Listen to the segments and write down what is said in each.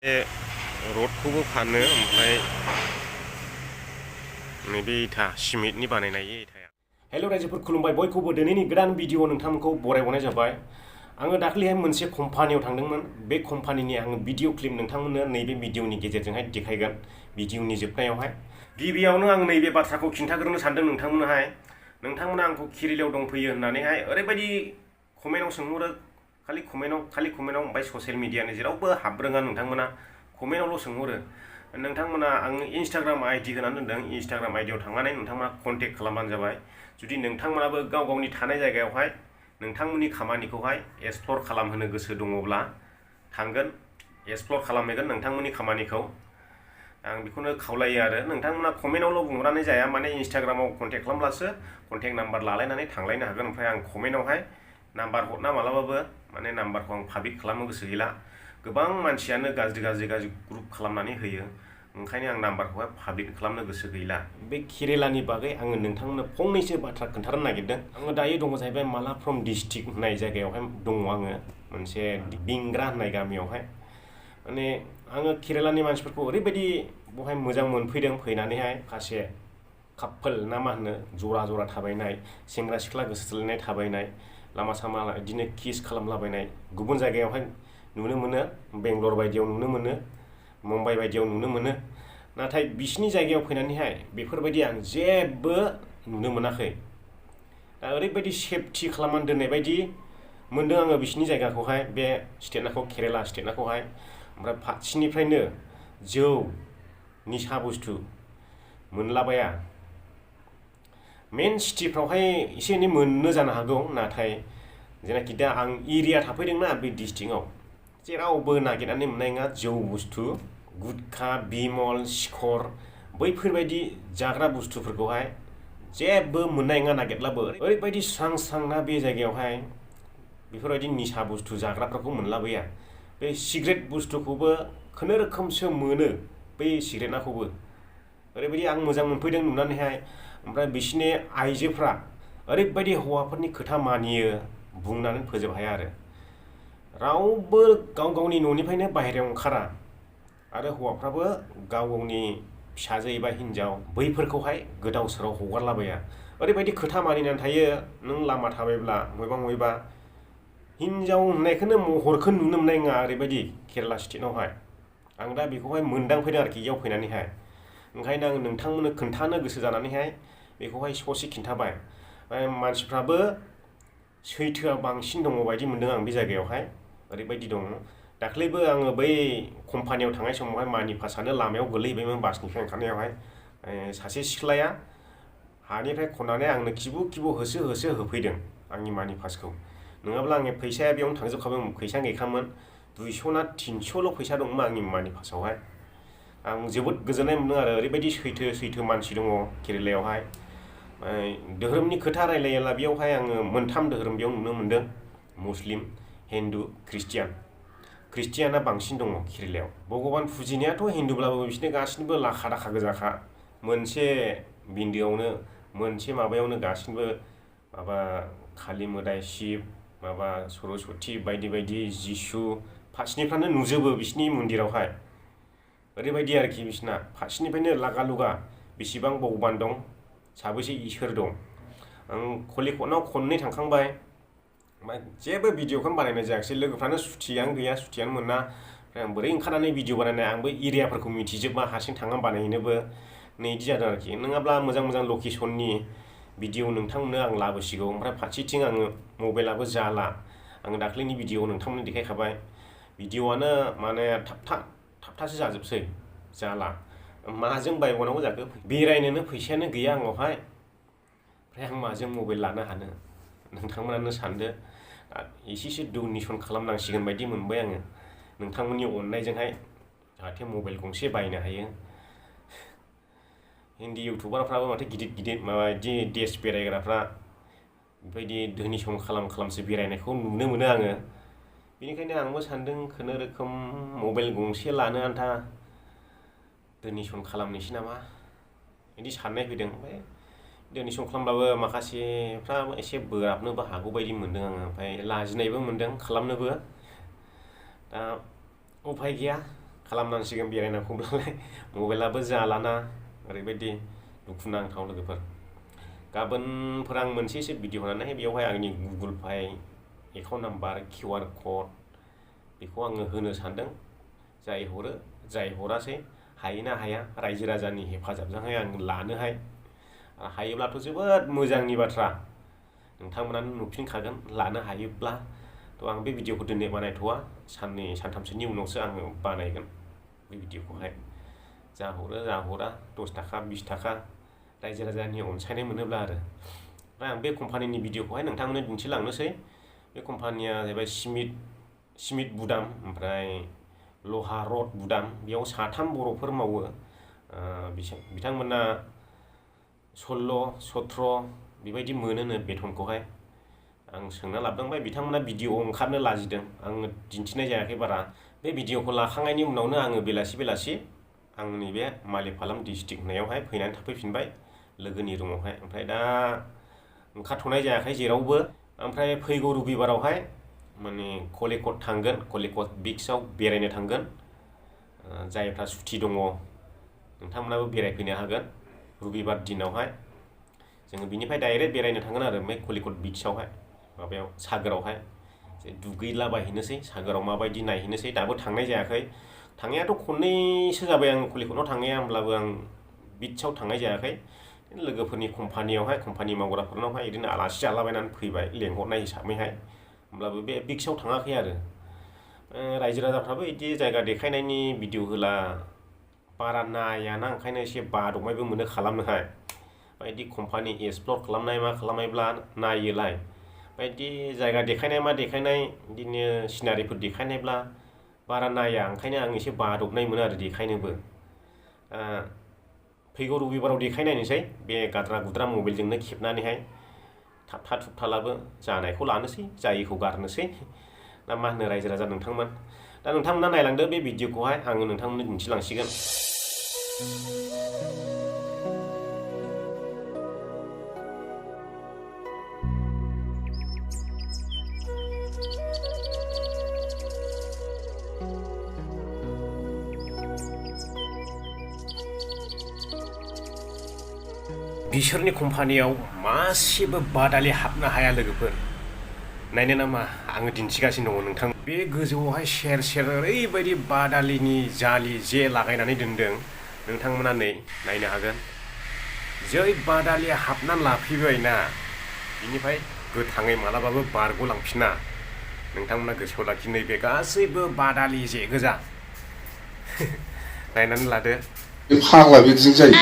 रडखौबो फानो ओमफ्राय नैबे इथा सिमेन्टनि बानायनाय इथाया। हेल' रायजोफोर खुलुमबाय बयखौबो दिनैनि गोदान भिडिअ नोंथांमोनखौ बरायहरनाय जाबाय। आङो दाख्लैहाय मोनसे कम्पानियाव थांदोंमोन। बे कम्पानिनि आङो भिडिअ क्लिप नोंथांमोननो नैबे भिडिअनि गेजेरजोंहाय देखायगोन। भिडिअनि जोबनायावहाय गिबियावनो आं नैबे बाथ्राखौ खिन्थाग्रोनो सानदों नोंथांमोनहाय। नोंथांमोना आंखौ खिरिलायाव दंफैयो होननानैहाय ओरैबायदि कमेन्टआव सोंहरो, खालि कमेन्टआव ओमफ्राय ससियेल मिडियानि जेरावबो हाबरोङा नोंथांमोना कमेन्टआवल' सोंहरो। नोंथांमोना आं इन्स्टाग्राम आइडि होनानै दोनदों। इन्स्टाग्राम आइडियाव थांनानै नोंथांमोना कन्टेक्ट खालामबानो जाबाय। जुदि नोंथांमोनाबो गाव गावनि थानाय जायगायावहाय नोंथांमोननि खामानिखौहाय एक्सप्लर खालामहोनो गोसो दङब्ला थांगोन, एक्सप्लर खालामहैगोन नोंथांमोननि खामानिखौ। आं बेखौनो खावलायो आरो नोंथांमोना कमेन्टआवल' बुंहरनानै जाया, माने इन्स्टाग्रामाव कन्टेक्ट खालामब्लासो कन्टेक्ट नाम्बार लालायनानै थांलायनो हागोन। ओमफ्राय आं कमेन्टआवहाय नाम्बार हरना मालाबाबो माने नाम्बारखौ आं पाब्लिक खालामनो गोसो गैला। गोबां मानसियानो गाज्रि ग्रुप खालामनानै होयो, ओंखायनो आं नाम्बारखौहाय पाब्लिक खालामनो गोसो गैला। बे केरेलानि बागै आङो नोंथांमोननो फंनैसो बाथ्रा खोन्थानो नागिरदों। आङो दायो दङ जाहैबाय मालाफ्रम डिस्ट्रिक्ट होननाय जायगायावहाय दङ आङो, मोनसे बिंग्रा होननाय गामियावहाय। माने आङो केरेलानि मानसिफोरखौ ओरैबायदि बहाय मोजां मोनफैदों, फैनानैहाय खासे काप्पोल ना मा होनो, जरा थाबायनाय, सेंग्रा सिख्ला गोसो थोलायनाय थाबायनाय, लामा सामा बिदिनो किस खालामलाबायनाय गुबुन जायगायावहाय नुनो मोनो। बेंगलर बायदियाव नुनो मोनो, मुम्बाइ बायदियाव नुनो मोनो। नाथाय बिसिनि जायगायाव फैनानैहाय बेफोरबायदि आं जेबो नुनो मोनाखै। दा ओरैबायदि सेफटि खालामनानै दोननाय बायदि मोनदों आङो बिसिनि जायगाखौहाय, बे स्टेटनाखौ, केरेला स्टेटनाखौहाय। ओमफ्राय फारसेनिफ्रायनो जौ निसा बुस्थु मोनलाबाया। मेन सिटिफ्रावहाय एसे एनै मोननो जानो हागौ, नाथाय जेनाखि दा आं एरिया थाफैदोंना बे डिस्ट्रिक्टआव, जेरावबो नागिरनानै मोननाय नङा जौ बुस्थु, गुटखा, बिमल, सिखर, बैफोरबायदि जाग्रा बुस्थुफोरखौहाय जेबो मोननाय नङा नागिरब्लाबो। ओरैबायदि स्रां ना बे जायगायावहाय बेफोरबायदि निसा बुस्थु जाग्राफोरखौ मोनलाबाया। बे सिगारेट बुस्थुखौबो खुनुरोखोमसो मोनो, बै सिगारेटनाखौबो। ओरैबायदि आं मोजां मोनफैदों नुनानैहाय। ओमफ्राय बिसिनि आइजोफ्रा ओरैबायदि हौवाफोरनि खोथा मानियो, बुंनानै फोजोब हाया आरो। रावबो गाव गावनि न'निफ्रायनो बाहेरायाव ओंखारा, आरो हौवाफ्राबो गाव गावनि फिसाजो एबा हिनजाव बैफोरखौहाय गोदाव सोराव हगारलाबाया। ओरैबायदि खोथा मानिनानै थायो, नों लामा थाबायब्ला बबेबा हिनजाव होननायखौनो महरखौ नुनो मोननाय नङा, ओरैबायदि केरेला स्टेटआवहाय। आं दा बेखौहाय मोनदांफैदों आरोखि इयाव फैनानैहाय। ओंखायनो आं नोंथांमोननो खोन्थानो गोसो जानानैहाय बेखौहाय ससे खिन्थाबाय। मानसिफ्राबो सैथोआ बांसिन दङ बायदि मोनदों आं बे जायगायावहाय। ओरैबायदि दङ। दाख्लैबो आङो बै कम्पानियाव थांनाय समावहाय मानि पासानो लामायाव गोलैहैबायमोन बासनिफ्राय ओंखारनायावहाय। सासे सिख्लाया हानिफ्राय खननानै आंनो खिबु होसो होफैदों आंनि मानि पासखौ। नङाब्ला आंनि फैसाया बेयावनो थांजोबखाबायमोन, फैसा गैखामोन। 200 ना 300ल' फैसा दंमोन आंनि मानि पासावहाय। आं जोबोद गोजोननाय मोनदों आरो ओरैबायदि सैथो मानसि दङ केरेलायावहाय। धोरोमनि खोथा रायलायोब्ला बेयावहाय आङो मोनथाम धोरोम बेयाव नुनो मोनदों: मुस्लिम, हिन्दु, ख्रिस्टियाना बांसिन दङ केरेलायाव। भगबान फुजिनायाथ' हिन्दुब्लाबो बिसोरनो गासिनोबो लाखा दाखा गोजाखा। मोनसे बिन्दोआवनो, मोनसे माबायावनो गासिनोबो माबा कालि मोदाय, शिब, माबा सरस्वती बायदि जिसु फारसेनिफ्रायनो नुजोबो बिसिनि मन्दिरावहाय। ओरैबायदि आरोखि बिसिना फारसेनिफ्रायनो लागा लुगा बेसेबां भगबान दं, साबैसे इसोर दं। आं कलिकटआव खननै थांखांबाय, जेबो भिडिअखौनो बानायनाय जायाखिसै। लोगोफ्रानो सुथियानो गैया, सुथियानो मोना। ओमफ्राय आं बोरै ओंखारनानै भिडिअ बानायनाय, आंबो एरियाफोरखौ मिथिजोबा, हारसिं थांना बानायहैनोबो। नै बिदि जादों आरोखि। नङाब्ला मोजां लकेसननि भिडिअ नोंथांमोननो आं लाबोसिगौ। ओमफ्राय फारसेथिं आङो मबाइलाबो जाला। आङो दाख्लैनि भिडिअ नोंथांमोननो देखायखाबाय। भिडिअआनो माने थाबथासो जाजोबसै, जाला। माजों बायबावनांगौ जाखो? बेरायनोनो फैसायानो गैया आंनावहाय, ओमफ्राय आं माजों मबाइल लानो हानो? नोंथांमोनानो सानदो। एसेसो डनेसन खालामनांसिगोन बायदि मोनबाय आङो नोंथांमोननि अननायजोंहाय, जाहाथे मबाइल गंसे बायनो हायो। हिन्दी इउटुबारफ्राबो माथो गिदिर माबा बिदि देश बेरायग्राफ्रा बेबायदि डनेसन खालामसो बेरायनायखौ नुनो मोनो आङो। बेनिखायनो आंबो सानदों खुनुरोखोम मबाइल गंसे लानो आन्था डनेसन खालामनोसै नामा, बिदि साननाय फैदों। ओमफ्राय डनेसन खालामब्लाबो माखासेफ्रा एसे बोराबनोबो हागौ बायदि मोनदों आङो। ओमफ्राय लाजिनायबो मोनदों खालामनोबो। दा उफाय गैया, खालामनांसिगोन बेरायनांगौब्लालाय मबाइलाबो जालाना ओरैबायदि दुखुनांथाव लोगोफोर गाबोनफोर आं मोनसेसो भिडिअ होनानै बेयावहाय आंनि Google pay account number QR code बेखौ आङो होनो सानदों जाय हरो जाय हरासै हायोना हाया रायजो राजानि हेफाजाबजोंहाय आं लानोहाय हायोब्लाथ' जोबोद मोजांनि बाथ्रा नोंथांमोनानो नुफिनखागोन लानो हायोब्ला थ' आं बे भिडिअखौ दिनै बानायथ'वा साननै सानथामसोनि उनावसो आङो बानायगोन बे भिडिअखौहाय जा हरा 10 थाखा 20 थाखा रायजो राजानि अनसायनाय मोनोब्ला आरो ओमफ्राय आं बे कम्पानिनि भिडिअखौहाय नोंथांमोननो दिन्थिलांनोसै बे कम्पानिया जाहैबाय सिमेन्ट बुदाम ओमफ्राय लहा रड बुदाम बेयाव 3 बर'फोर मावो बिथांमोना 16-17 बेबायदि मोनोनो बेथनखौहाय आं सोंना लाबोदोंबाय बिथांमोना भिडिअ ओंखारनो लाजिदों आङो दिन्थिनाय जायाखै बारा बे भिडिअखौ लाखांनायनि उनावनो आङो बेलासि आंनि बे मालिकपालाम डिस्ट्रिक्ट होननायावहाय फैनानै थाफैफिनबाय लोगोनि रुमावहाय ओमफ्राय दा ओंखारथ'नाय जायाखै जेरावबो ओमफ्राय फैगौ रबिबारावहाय माने कलिकट थांगोन कलिकट बीचआव बेरायनो थांगोन जायफ्रा सुथि दङ नोंथांमोनाबो बेरायफैनो हागोन रबिबार दिनावहाय जोङो बिनिफ्राय डाइरेक्ट बेरायनो थांगोन आरो बे कलिकट बीचआवहाय माबायाव सागोरावहाय दुगैलाबायहैनोसै सागोराव माबायदि नायहैनोसै दाबो थांनाय जायाखै थांनायाथ' खननैसो जाबाय आं कलिकटआव थांनाया होमब्लाबो आं बीचआव थांनाय जायाखै लोगोफोरनि कम्पानियावहाय कम्पानि मावग्राफोरनावहाय बिदिनो आलासि जालाबायनानै फैबाय लेंहरनाय हिसाबैहाय होमब्लाबो बे बीचआव थाङाखै आरो रायजो राजाफ्राबो बिदि जायगा देखायनायनि भिडिअ होला बारा नायाना ओंखायनो एसे बादबनायबो मोनो खालामनोहाय बायदि कम्पानि एक्सप्लर खालामनाय मा खालामनायब्ला नायोलाय बायदि जायगा देखायनाय मा देखायनाय बिदिनो सिनारिफोर देखायनायब्ला बारा नाया ओंखायनो आं एसे बादबनाय मोनो आरो देखायनोबो फैगौ रबिबाराव देखायनायनोसै बे गाद्रा गुद्रा मबाइलजोंनो खेबनानैहाय थाबथा थुबथालाबो जानायखौ लानोसै जायैखौ गारनोसै ना मा होनो रायजो राजा नोंथांमोन दा नोंथांमोना नायलांदो बे भिडिअखौहाय आङो नोंथांमोननो दिन्थिलांसिगोन बिसोरनि कम्पानियाव मासेबो बादालि हाबनो हाया लोगोफोर नायनो नामा आङो दिन्थिगासिनो दङ नोंथां बे गोजौआवहाय सेर ओरैबायदि बादालिनि जालि जे लागायनानै दोनदों नोंथांमोना नायनो हागोन जै बादालिया हाबनानै लाफैबायना बिनिफ्राय गोथाङै मालाबाबो बारग'लांफिना नोंथांमोना गोसोआव लाखि नैबे गासैबो बादालि जे गोजा नायनानै लादो फाग्ला बिदिजों जायो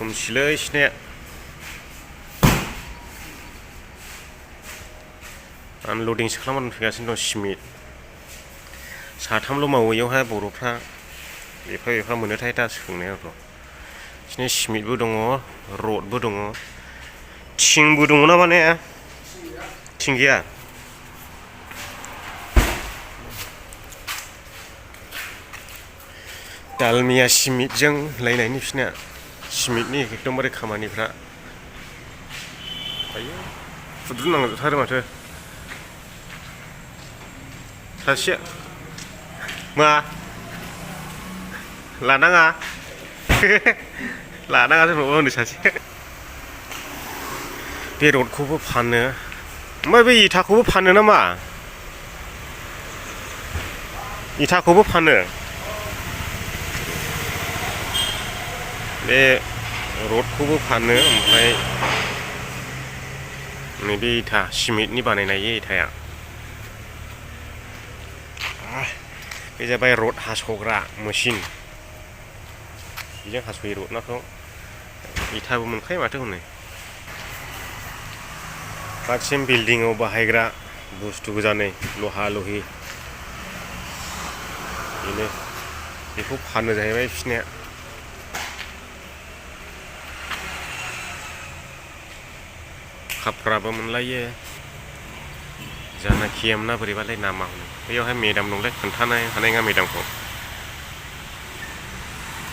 खोमसिलै सिनाया आनलडिंसो खालामनानै फैगासिनो दं सिमेन्ट 3ल' मावो इयावहाय बर'फ्रा एफा मोनोथाय दा सोंनायावथ' बिदिनो सिमेन्टबो दङ रडबो दङ थिंबो दङ ना माने थिं गैया दालमिया सिमेन्टजों लायनायनि बिसिना सिमेन्टनि एकदमबारे खामानिफ्रा आयो फुद्रुनांजोबथारो माथो सासेया मा लानाङा लानाङासो माबा होनो सासे बे रडखौबो फानो ओमफ्राय बे इथाखौबो फानो नामा इथाखौबो फानो बे रडखौबो फानो ओमफ्राय नैबे इथा सिमेन्टनि बानायनाय इथाया बे जाबाय रड हास'ग्रा मेचिन बेजों हास'यो रडनाखौ इथाबो मोनखायो माथो हनै गासिम बिल्डिंआव बाहायग्रा बुस्थु गोजा नै लहा लहि बेनो बेखौ फानो जाहैबाय बिसिनिया खाफ्राबो मोनलायो जाना खियेम ना बोरैबालाय नामा होनो बैयावहाय मेदाम दंलाय खोन्थानो हानाय नङा मेदामखौ